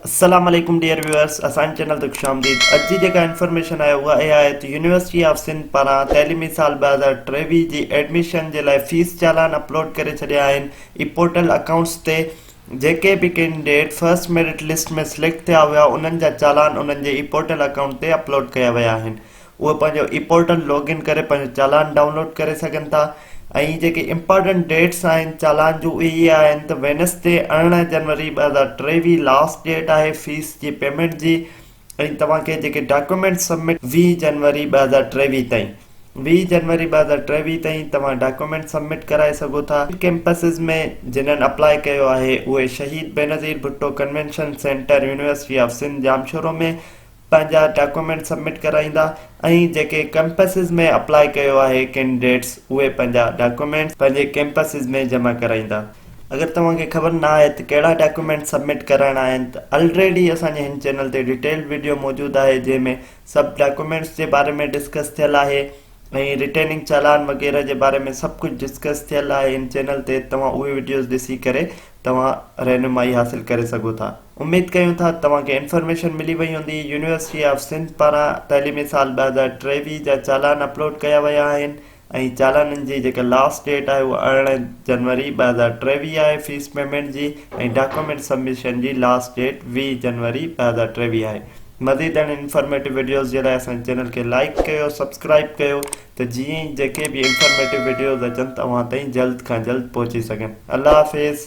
السلام عليڪم dear viewers اسان جي چينل تي خوش آمديد اڄ جي جيڪا انفارميشن آهي اها اها آهي ته يونيورسٽي آف سنڌ پاران تعليمي سال 2023 جي ايڊميشن جي لاء فيس چالان اپلوڊ ڪري ڇڏيا آهن اي پورٽل اڪائونٽس تي جيڪي به candidate first merit list ۾ select ٿيا هيا انهن جا چالان انهن جي اي پورٽل اڪائونٽ تي اپلوڊ ڪيا ويا آهن اهي پنهنجو اي پورٽل لاگ ان ڪري پنهنجو چالان ڊائونلوڊ ڪري سگهن ٿا ۽ جيڪي امپارٽنٽ ڊيٽس آهن چالان جون اهي اهي آهن ته وينسڊي 18 جنوري 2023 لاسٽ ڊيٽ آهي فيس جي پيمينٽ جي ۽ توهان کي جيڪي ڊاڪيومينٽ سبمٽ 20 جنوري 2023 تائين 20 جنوري 2023 تائين توهان ڊاڪيومينٽ سبمٽ ڪرائي سگهو ٿا. ڪيمپسز ۾ جنھن اپلائي ڪيو آهي اهي Shaheed Benazir Bhutto convention centre university of Sindh Jamshoro ۾ پنهنجا ڊاڪيومينٽ سبمٽ ڪرائيندا ۽ جيڪي ڪئمپسز ۾ اپلائي ڪيو آهي ڪينڊيڊيٽس اهي پنهنجا ڊاڪيومينٽس پنهنجي ڪئمپسز ۾ جمع ڪرائيندا. اگر توهان کي خبر نه آهي ته ڪهڙا ڊاڪيومينٽ سبمٽ ڪرائڻا آهن ته الريڊي اسان جي هن چينل تي ڊيٽيلڊ وڊيو موجود آهي جنهن ۾ سڀ ڊاڪيومينٽس جي باري ۾ ڊسڪس ٿيل آهي ۽ ريٽيننگ چالان وغيره جي باري ۾ سڀ ڪجهه ڊسڪس ٿيل آهي هن چينل تي توهان اهي وڊيوز ڏسي ڪري توهان رهنمائي حاصل ڪري سگهو ٿا. اميد ڪيون ٿا ته توهان کي انفارميشن ملي وئي هوندي. يونيورسٽي آف سنڌ پاران تعليمي سال 2023 جا چالان اپلوڊ ڪيا ويا آهن ۽ چالانن جي جيڪا لاسٽ ڊيٽ آهي اها 18 جنوري 2023 آهي فيس پيمينٽ جي ۽ ڊاڪومينٽ سبمشن جي لاسٽ ڊيٽ 20 جنوري 2023 آهي. مزيد اهڙين انفارميٽو وڊيوز جي لاء اسان جي چينل کي لائيڪ ڪيو سبسڪرائيب ڪيو ته جيئن ئي جيڪي به انفارميٽو وڊيوز اچن ته اوهان تائين جلد کان جلد پهچي سگهن. الله حافظ.